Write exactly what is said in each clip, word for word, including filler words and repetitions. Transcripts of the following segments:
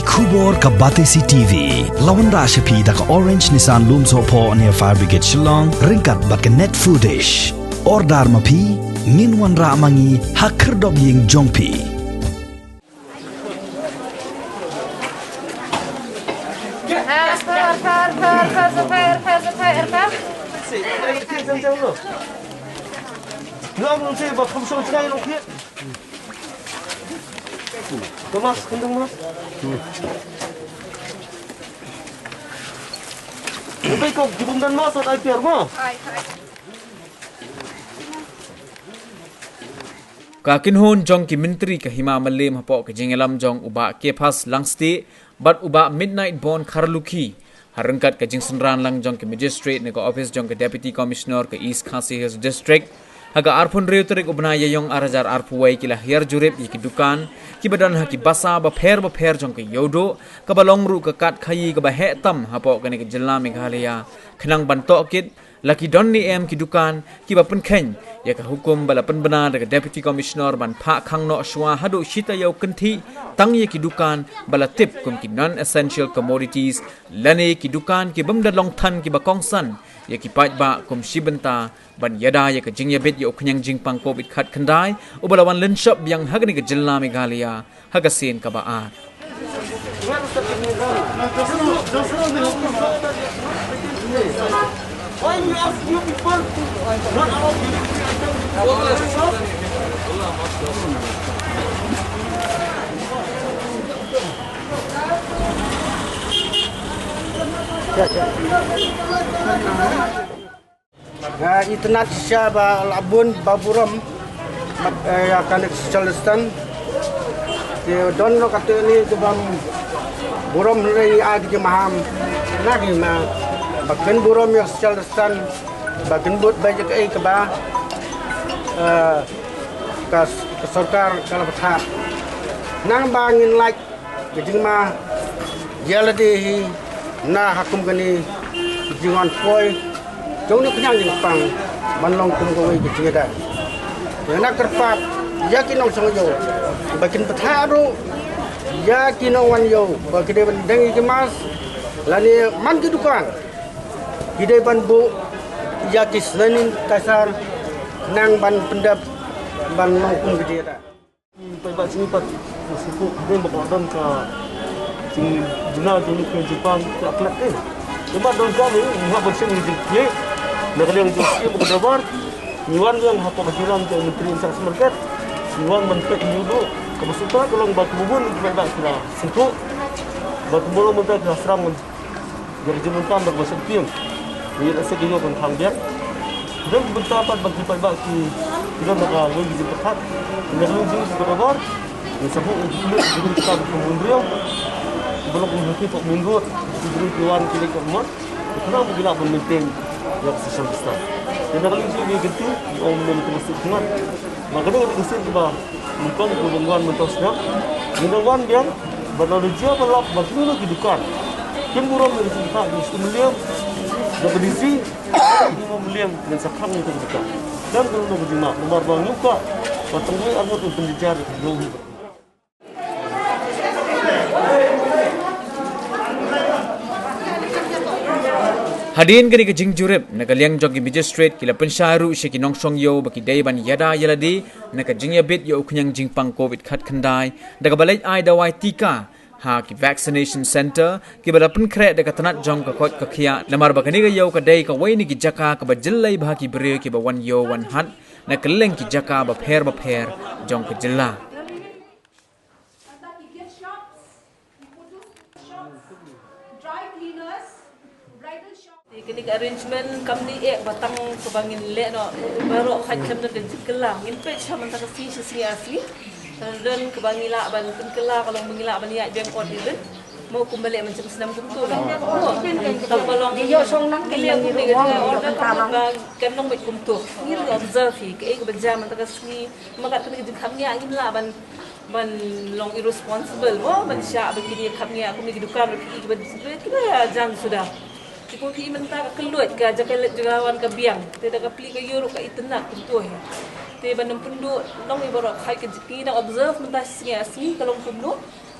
Khubor ka Batesi T V. La wanrah sha phi da ka Orange Nissan Lumsohphoh near Fire Brigade Shillong, ryngkat bad ka Net Foodish. Order ma phi, ngin wanrah ma ngi ha khyrdop ïing jong phi. Thomas, kendang, Thomas. Lebih kau jubung dan Mas, ada biar, Mas. Ka kynhun jong ki myntri ka Hima Mylliem hapoh ka jingïalam jong u Bah Kephas Langstieh bad u Bah Midnight Born Kharlukhi, ha ryngkat ka jingsynran lang jong ki magistrate na ka ophis jong ka Deputy Commissioner ka East Khasi Hills District, ha ka arphew hynriew tarik u bnai Ïaïong ar hajar arphew wei, ki la hiar jurip ïa ki dukan kiba don ha ki basa bapher bapher jong ka Ïewduh, kaba long ruh ka kad khaïi kaba heh tam hapoh kane ka jylla Meghalaya, khnang ban tohkit la ki don ne em ki dukan kiba pynkheiñ ïa ka hukum ba la pynbna da ka Deputy Commissioner ban phah khang noh shuwa haduh shi taïew kynthih tang ïa ki dukan ba la tip kum ki non essential commodities, lane ki dukan ki bym da long than kiba kongsan ïa ki paidbah, kum shi bynta ban ïada ïa ka jingïabit ïa u khñiang jingpang Covid khatkhyndai uba la wan lynshop biang ha kane ka jylla Meghalaya ha ka sien kaba ar. Eh, itynnad shisha ba la bun ba burom, eh, ïa kane ka social distance. Te don ruh katto katne kaba burom, hynrei ai ka jingmaham na ka jingma ba kin burom ïa ka social distance, ba kin bud ba ïa kaei kaba, eh, ka, ka sorkar ka la bthah. Nang ba ngin lait ka jingma ïa lade hi na ha kum kane ka jingwan poi jong une u khñiang jingpang ban long kum kawei ka jingïada. Ïa na kyrpad ïa ki nongshong ïew ba kin bthah ruh ïa ki nongwan ïew ba ki dei ban deng ïa ki mask, lane man ki dukan ki dei ban buh ïa ki snenin kaisar nang ban pyndep ban long kum ka jingïada. Paidbah jong ngi pat, sngewthuh hadien ba ka don ka jingduna jong une u khñiang jingpang, ka la klet te. Te ba don ka ne, ngi hap ban shim ïa ka jingkit khlieh na ka liang jong ka skim bad ka dorbar. Ngi wan biang hapoh ka jingïalam jong u Myntri Infrastructure Market, ngi wan ban peit ïa u duh kaba sngewtynnat, ka long ba kumba bun ki paidbah ki la sngewthuh bad kumba long mynta ki la sdang ban ïa ka jingdonkam da kaba sheptieng. Ngi ïa lehse ka ïew kan khang biang. Don ki bynta pat ba ki paidbah ki, ki don da kawei ka jingpyrkhat. Ngi ïa ka long jingpyrkhat ba ngi sa buh ïa ki unit, ki unit ka ba kum hynriew. Ki ba long kum hynriew ka main road, ki unit ki wan ki leit ka mon. Khnang ba ki lah ban maintain ïa ka social distance. Ngi ïa ka long jingpyrkhat ki ong mynta ka suk khmat. Ba ka dei ka suk ba Nyngkong ka ban wan mynta sngap. Ngin wan biang bad la jia ba lap ba kino ki dukan. Kin burom ïa ka jingkha ki shu mliem. Da ka disi ki mliem ngin sa khang ïa ka dukan. Dan ka long ka jingma namar ba ngi kwah ba tang wei arngut un pynjynjar ïa ka long. Hadien kane ka jingjurip, na ka liang jong ki magistrate ki la pynshai ruh sha ki nongshong ïew ba ki dei ban ïada ïa lade na ka jingïabit ïa u khñiang jingpang Covid khatkhyndai da kaba leit ai dawai tika ha ki vaccination centre kiba la pynkhreh da ka tnat jong ka koit ka khiah, namar ba kane ka ïew ka dei kawei na ki jaka kaba jyllei bha ki briew kiba wan ïew wan hat na kylleng ki jaka bapher bapher jong ka jylla. Kane ka arrangement kam dei eh ba tang kaba ngin leh noh baroh, khat khlem don ka jingkylla. Ngin peit sha mynta ka sngi sha sngi ar sngi. Don kaba ngi lah ban pynkylla, ka long ba ngi lah ban ïaid biang ot ïa lade. Mo kumba leh mynshem snem kumto. Tang ba long ngi leh kumne ka order ka ba kan long beit kumto. Ngi observe hi kaei kaba jia mynta ka sngi. Ma kat kane ka jingkhapngiah ngim lah ban ban long irresponsible mo, ban shah ba kine khapngiah kumne ki dukan ruh ki, ki ban ki ba jan suda. Te kum ki mynta ka kylluid ka jaka leit jaka wan ka biang. Te da ka plie ka ïew ruh ka itynnad kumto hi. Te ban ym pynduh long i baroh, khat ka jingki da observe mynta sngi sngi ka long kumno.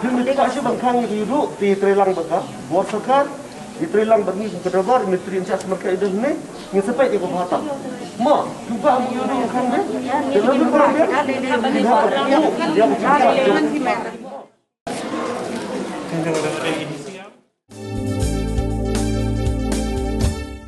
Phi mut ba shu ban khang ïa u ïuh duh, te trei lang bad ka bor sorkar, ïa trei lang bad ngi kum ka dorbar, myntri yn shah sumar ka ïa u ne, ngin sa peit ïa ka bha tam. Mo, phi ba ïa u duh khang de, te lada khang de, phi ba ïa u duh, ïa u duh.